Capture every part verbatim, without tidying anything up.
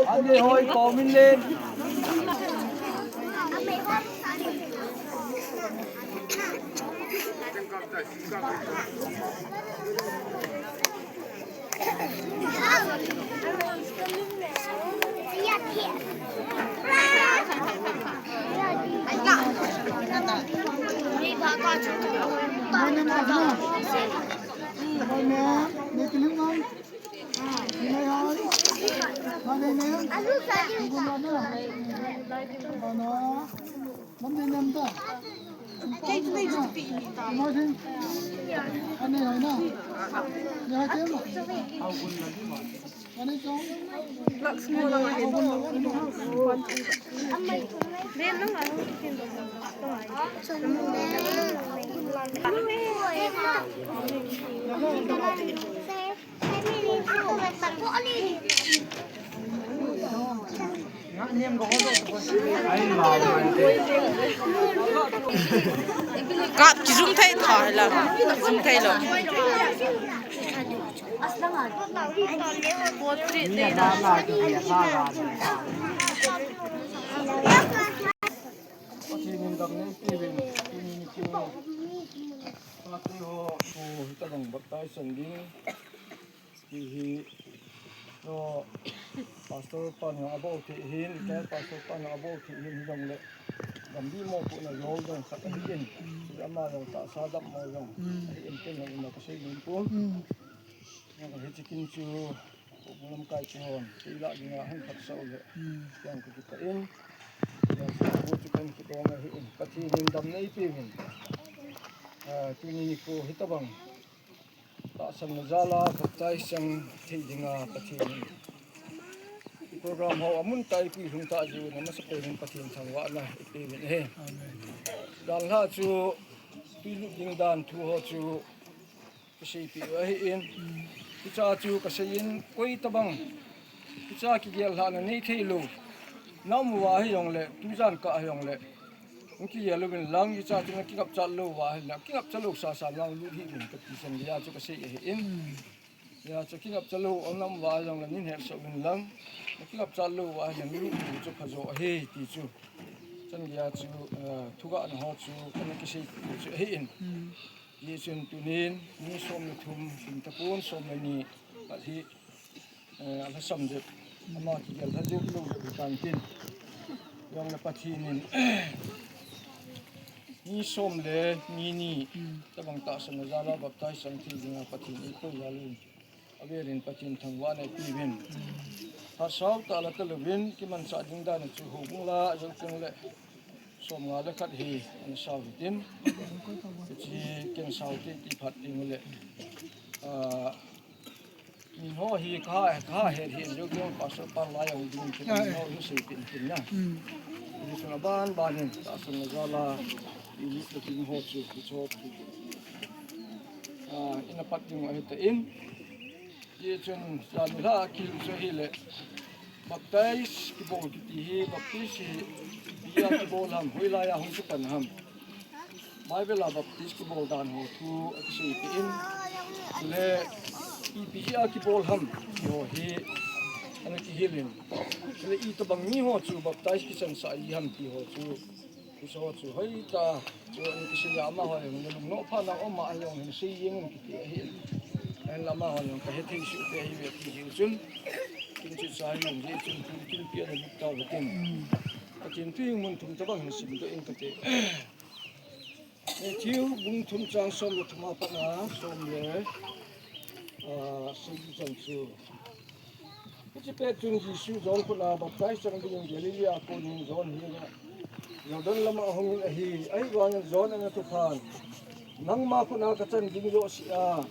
Ani hoi, paumin len. Kat kijum thei tha la, kijum thei lo. Pathen in dam nei peh uvin, tuni nikho, pate ho, ko hitabang baptize chan ding. Ti hi, no, Pastor pan jong abol thei hin, retired Pastor pan jong abol thei hin, hijongle, gamdih mopohna jol jong khat ahin, ama jong tahsa dammo jong ahin, ken jong ina kasei nom pon. Jong hiche kin chu, ko lamkai chu hon, kei lah dinga hin phatsah uleh, jong kakipah in, jong chu kan kidong ahin, Pathen in dam nei peh uvin. Ah, tuni nikho hitabang tahsanna jal a baptize chang thei dinga Pathen in program ho amun tah a eipui lhung tah jeh un amasapen in Pathen thangvahna eipeh uvin ahi. Amen. Dalha chu twilut ding dan thu ho chu kaseipeh u ahin. Hiche chu kasei in koi tabang hiche kigel lhahna nei thei lou na um uva hijongle, tujan kah hijongle, hung kigel uvin lang, hiche chu na kingapcha lou uva ahile, kingapcha lou sasa nang lut hih uvin kati chan geiya chu kasei ahin. Hijeh chun kingapcha lou na um uva hijongle, nin hetsah uvin lang, na kingapcha lou uva ahile, na lut u chu phajo ahi ti chu. Chan geiya chu, eh, thugahna ho chu kana kiseipeh u chu ahin. Hijeh chun tunin mi som le thum, kum tapon som le ni, khat hi, eh, alhasam jep, ama kigel lha jep lou jep hitan tin. Jongle Pathen in mi som le mi ni tabang tahsanna jal a baptize chang thei dinga Pathen in eikoi jal un, avel in Pathen thangvahna eipeh uvin. Phat sao tah la talouvin, kimanchah ding dan chu houbung la a jong teng le, som nga le khat hi ana sao hitin. Hiche ken sao ti, ti phat ding ule. Ah, min ho hi kaha, kaha het hi, jong jong Pastor pan la jong ding ti, min ho hi seipeh in tin na. Hichun aban ban in, tahsanna jal a, i ni ta ding ho chu, hiche ho chu. Ah, ina pat ding ahitan. Hichun, janhi a kihil chu ahile, baptize kibol kiti hi, baptize hi ipi a kibol ham, hoilai a hung kipan ham. Bible a baptize kibol dan ho thu akiseipeh in, chule ipi a kibol ham ti ho hi ana kihil in, chule itobang mi ho chu baptize kichansah ahi ham ti ho chu, hiche ho chu hoitah a chu ana kisei a, amaho jong na lungnompha na um a, jong hin sei jeng un kiti ahi. Ahinla amaho jong kahethei suh te ahiuve ti jeh chun, kin chu cha jong jeh chun, kin, kin pi ana lut tau hitin. Pathen thu hi mun thum tabang hin simdoh in kate. Matthew bung thum chang som le thum a pat a som le, ah, sagi chan chu. Hiche pet chun Jesu John khut a baptize chang dingin Galilee a konin John henga Jordan lama ahungin ahi. Ahivangin John in ana thuphan, nangma khut a kachan ding joh seh a,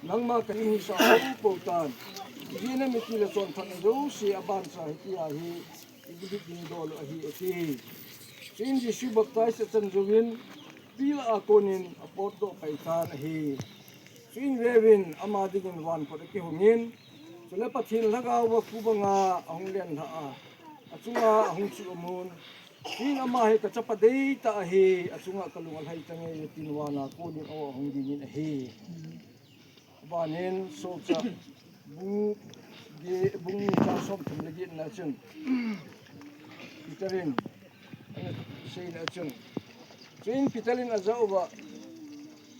nangma kahin hisah poupou tan. Ijeh inem itile chonphatna jouse abancha hitia hi igu lut ding dol u ahi, ati. Chuin Jesu baptize achan jouvin, twi lah a konin apotdoh pai tan ahi. Chuin veuvin ama dingin van kot akihongin, chule Pathen Lhagao va khu banga ahung lenlha a, achunga ahung chu amun. Chuin ama hi kachapa deitah ahi, achunga kalung alhai tange, tin vana konin aw ahung dingin ahi. Vanin Solchah bung ge, bung ni chang somthum le get na chun, Peter in ana seina chun, chuin Peter in ajah uva,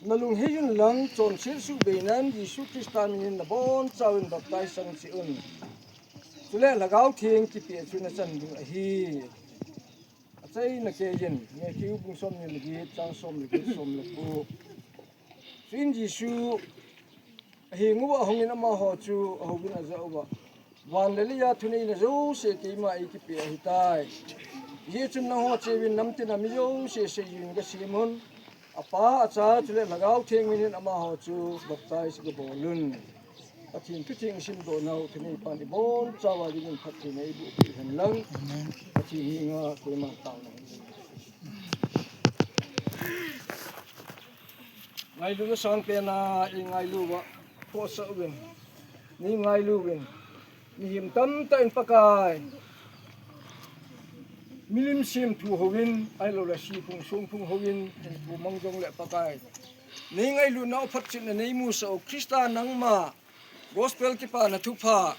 nalung heiyun lang chonset suhbeinan Jesu Christa minin nabonchauvin baptize chang cheh un. Chule Lhagao Theng kipeh chu nachan ding ahi. Achaina keiyin, Matthew bung somni le get, chang som le get, som le ko. Chuin Jesu aheng uva ahungin amaho chu ahouvin ajah uva, van le leiya thuneina jouse keima eikipeh ahitai. Hijeh chun nangho cheuvin namtina mi jouse seijui in gasem un. Apa, Acha, chule Lhagao Theng minin amaho chu baptize gabol un. Pathen thu theng isimdoh nau thuneipan ibonchauva dingin phattheina eiboh peh hen lang. Amen. Pathen henga koiman taona hin. Ngailutna sangpen a eingailu uva, khohsah uvin, neingailu uvin, mihem tamtah in Pakai, milim semthu houvin, ahilouleh siphung songphung houvin, hung pumang jongle Pakai, neingailutnau phatchetna neimusah u Christa nangma Gospel kipana thupha,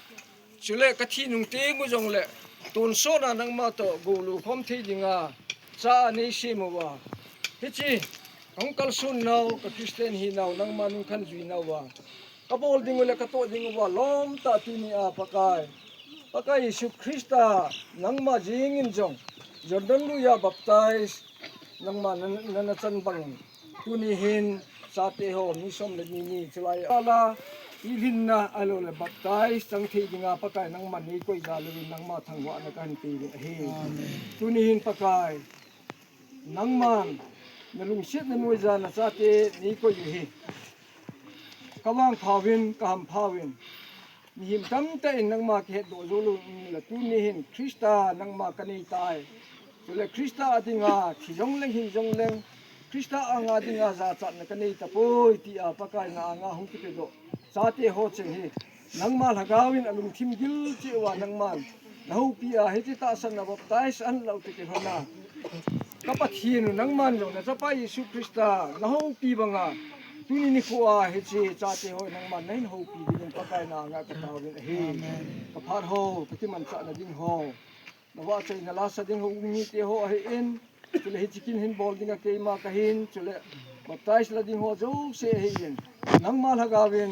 chule kathi nung teng u jongle tonsot a nangma toh goulou khom thei dinga cha neisem uva, hiche kahung kalson nau, ka Christian hinau, nangma nungkhan jui nauva kabol ding u le katoh ding uva lomtah tuni a Pakai, Pakai Jesu Christa nangma jengin jong Jordan lui a baptize nangma nana, nana chan bangin, tuni hin chate ho mi som le ni ni chulai a la, pilhinna ahilouleh baptize chang thei dinga Pakai nangman neikoi jal uvin nangma thangvahna kahin pe uvin ahi. Amen. Tuni hin Pakai, nangman nalungsetna noiya nachate neikoi u hi kavangphauvin, kahamphauvin. Mihem tamtah in nangma kihetdoh jou lou le tuni hin Christa nangma kaneitai. Chule Christa a dinga thi jongleng hing jongleng, Christa anga dinga jachatna kanei tapoi tia Pakai na anga hung kipedoh chate ho cheng hi nangma Lhagao in alungthim gilcheh uva nangman nahoupi a, hiche tahsan a baptize ahin lah u toh kilhon a, ka Pathen u nangman jong nachapa Jesu Christa nahoupi banga, tuni nikho a hiche chate ho nangman nahin houpi dingin Pakai na anga kataovin ahi. Amen. Kaphat ho, kakimanchahna ding ho, navahchoina lasa ding ho, u mite ho ahin, chule hiche kin hin bol dinga keima kahin, chule baptize la ding ho jouse ahin, nangma Lhagao in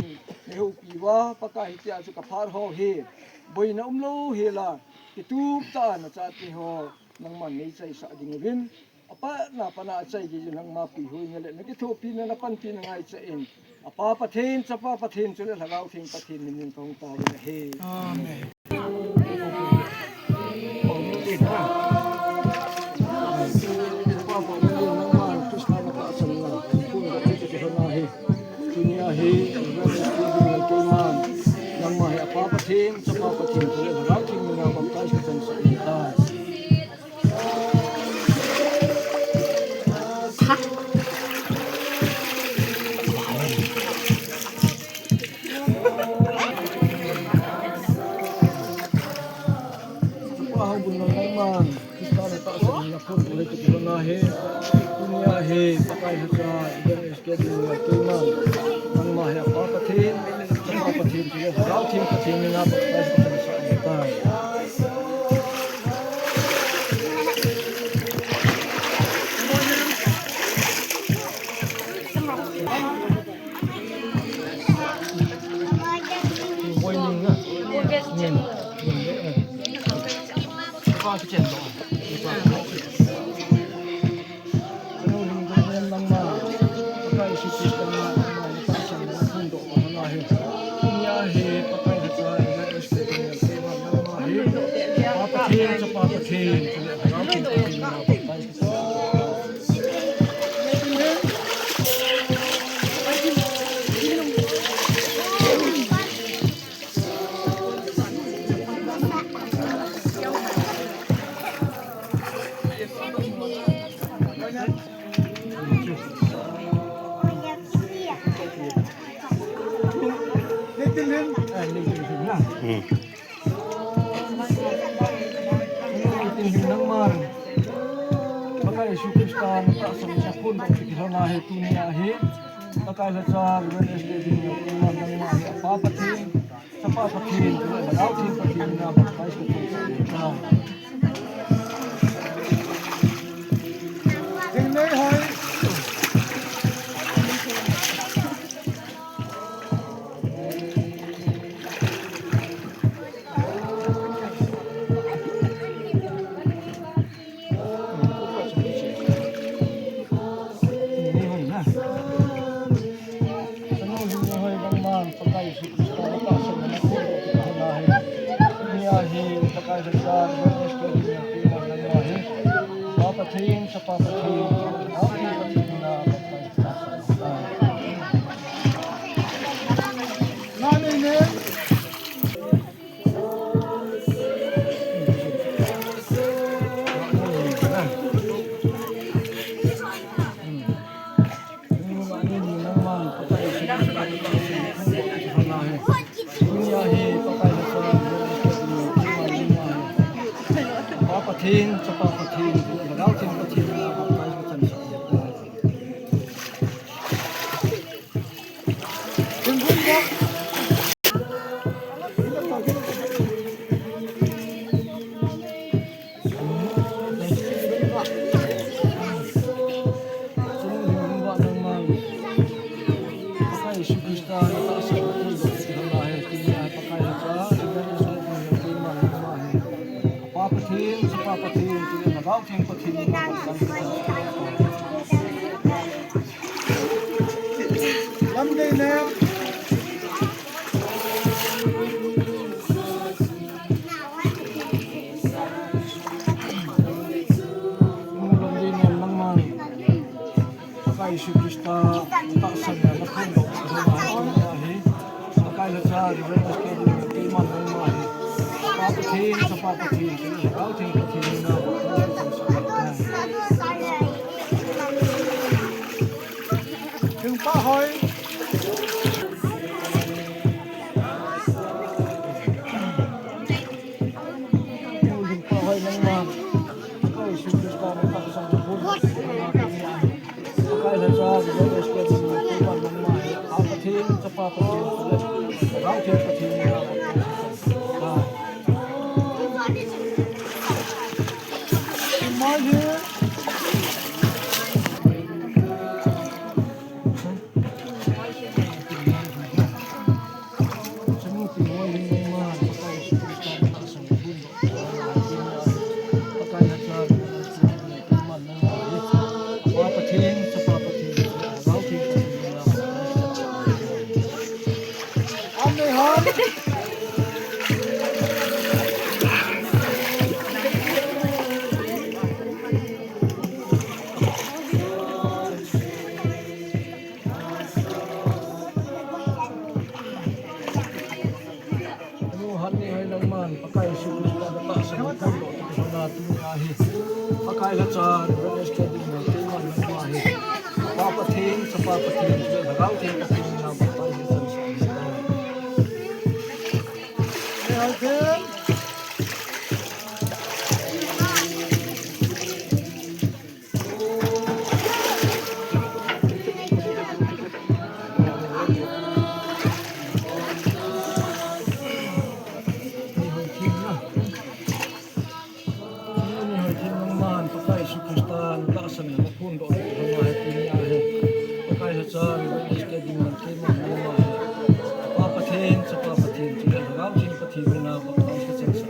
neihoupi uva, Pakai, hitia chu kaphat ho hi boina umlou hela, kitup tah a nachate ho nangman neichaisah ding uvin, apatna pat a achaigei u nangma puihoi na le nakithopina, napanpina ngaichan, Apa Pathen, Chapa Pathen, chule Lhagao Theng Pathen min in kahung taovin ahi. Amen. Tunia hi, Reverend Stephen Lal Keiman, nangma hi Apa Pathen, Chapa Pathen, chule Lhagao Theng mina baptize kachansah ahitai. Chapa hou bun nangman, Christa na tahsan na phun le tu na hi, tunia hi, Pakai hacha, idan Keiman, nangma hi Apa Pathen, Chapa Pathen, chule Lhagao Theng Pathen mina baptize kachansah ahitai. Nangman Pakai Jesu Christa natahsan in naphondoh kit lhon ahi, tunia hi Pakai lhacha Reverend S K Ding, nangma hi Apa Pathen, Chapa Pathen, Lhagao Theng Pathen mina baptize kachansah ahi. Ding nei hoi. Pathen, Chapa Pathen, Lhagao Theng Pathen mina baptize kachansah ahi. Apa Pathen, Chapa Pathen, Lhagao Theng Pathen. Lam dei ne. Lam dei ne, nangman Pakai Jesu Christa tahsan in naphondoh kit lhon ahi, tunia hi Pakai lhacha Reverend S K Ding, keiman nangma hi Apa Pathen, Chapa Pathen, Lhagao Theng Pathen mina baptize kachansah ahi. Thingpha hoi. Thingpha hoi, nangma Pakai Jesu Christa natahsan in naphondoh kit lhon ahi, tunia hi Pakai lhacha Reverend S K Ding, keiman nangma hi Apa Pathen, Chapa Pathen, Lhagao Theng Pathen mina baptize kachansah ahi. Anu, hat ni hai, nangman Pakai Jesu Christa natahsan in naphondoh kit lhon ahi, tunia hi Pakai lhacha Reverend S K Ding, keiman nangma hi Apa Pathen, Chapa Pathen, Lhagao Theng Pathen mina baptize kachansah ahi. Nangman Pakai Jesu Christa natahsan in naphondoh kit lhon ahi, tunia hi Pakai lhacha Reverend S K Ding, keiman nangma hi Apa Pathen, Chapa Pathen, Lhagao Theng Pathen mina baptize kachansah ahi.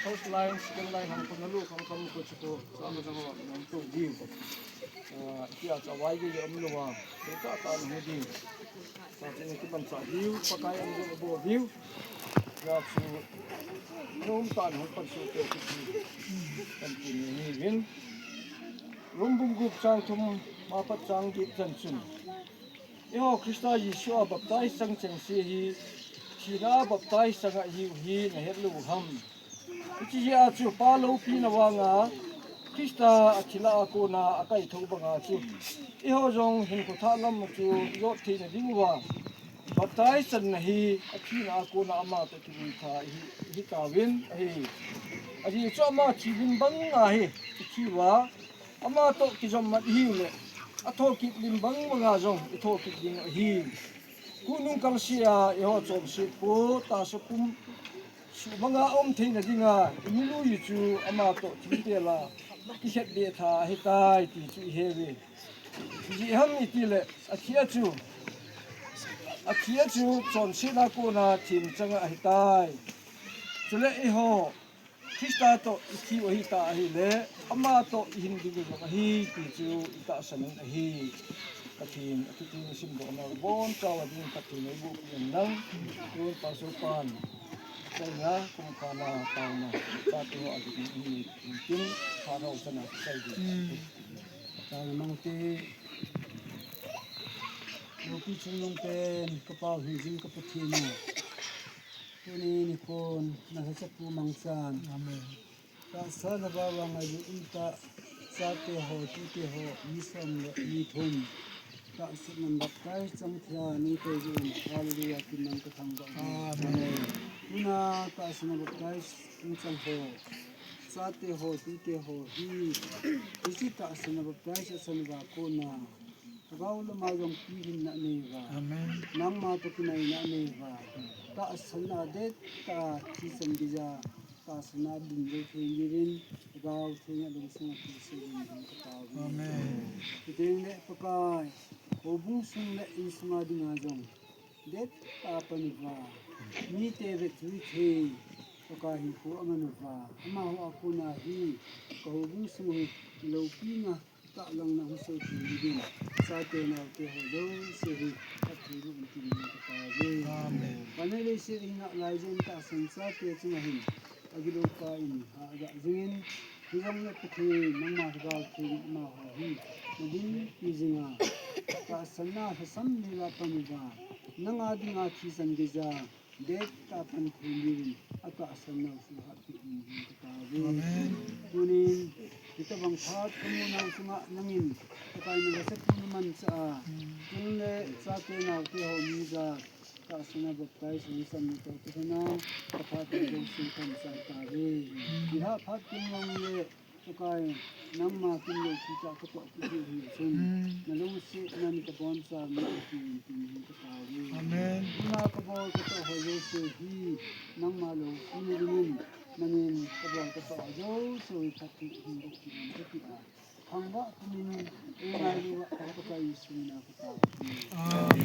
First line, second line, hung ko na lu, hung ko mu ko chu ko, sa ma jang wa, hung ko diu. Ah, tia cha wai ge ye um lo wa, ko ta ta na he diu. Sa ti ni ki ban sa diu, Pakai ang ko bo diu. Ya chu, nom ta na hung pan su ko ki diu. Kan ti ni ni win. Rom bung gup chang thum, ma pat chang get chan chun. Eiho Krista Jesu a baptize chang chengse hi, thina a baptize chang ahiu hi na het lou ham. Hiche jeh a chu pa loupina vanga, Krista a thi lah a kona a kaithou banga chu, eiho jong hinkho thah lam chu jot theina diuva, baptize channa hi a thina a kona ama toh kivui tha hi, hi tauvin ahi. Ajeh chu ama thi lim banga hi, i thi uva, ama toh kijom mat ihiu le, a thokit lim bang banga jong i thokit ding ahi. Khonung kal sea eiho chonset po, tahsa pum suh banga um theina dinga, i milui chu ama toh thingpel a kikhetbeh tha ahitai ti chu i he uve. Ijeh ham i ti le, a thi a chu, a thi a chu chonsetna kona thim chang ahitai. Chule eiho Krista toh i thi u ahita ahile, ama toh i hin ding u jong ahi, ti chu i tahsan u ahi. Pathen, a thutheng i simdoh nau bonchauva ding Pathen eiboh peh in lang, tun Pastor pan, chaina, kum kana, taona, chate ho a ding in, in tin, phat hausa na, chai ding. Taona mang te, loupi chungnung pen, ka pau hin jing ka Pathen u. Tuni nikhon, na lhacha pu mangchan. Amen. Tahsa na vang a ngailut umtah, chate ho, tute ho, mi som le mi thum. Tahsa na baptize chang thei a, nei koi jeh un, hallelujah, tin nang ka thangvah uve. Amen. Tuna tahsa na baptize chang chang ho, chate ho, tute ho, hi, hiche tahsa na baptize a chan uva kona, lhagao lama jong pihinna nei uva. Amen. Nangma toh kinaina nei uva. Tahsan a dettah a thi chan geija, tahsan a ding jou thei diuvin, Lhagao Theng a lungsung a pilse dingin ka tao uve. Amen. Chuteng le Pakai, houbung sung le insung a dinga jong, dettah a pan uva, mite vetjui thei, Pakai hinkho aman uva, amaho a kona hi, ka houbung sung hi, loupina, tahlang na hung soh thei diuvin, chate naote ho jouse hi, phatthei boh in tin ka tao uve. Amen. Van le leiset a hing nalai jong tahsan chate chunga hin, agilou pa in, ha aga jingin, hijongle Pathen, nangma Lhagao Theng in amaho hi, na dinpi jinga, tahsan a lhasam lila pan uva, nanga dinga thi chan geija, dettah a pan thei diuvin, atahsan nau chu hatpeh in tin ka tao uve. Amen. Tunin, hitabang phat ka mu nau chunga nangin, Pakai na lhacha pu na manchah a, chule chate naote ho mi jat, tahsa na baptize hung chan na toh kilhona, ka phat jouse ka manchah tauve. Hilai phat kum lang le, Pakai, nangma kin loupi tah ka toh kit diu hi chun, na lungsetnan ka bonchan na ati in tin ka tao uve. Amen. Tuna ka bol ka toh ho jouse hi, nangma loupina dingin, nangin ka bol ka toh ho jouse hi phatthei hin boh peh in ka ti a, thangvah pumin, ei ngailu a, Pakai Jesu mina ka tao uve. Amen.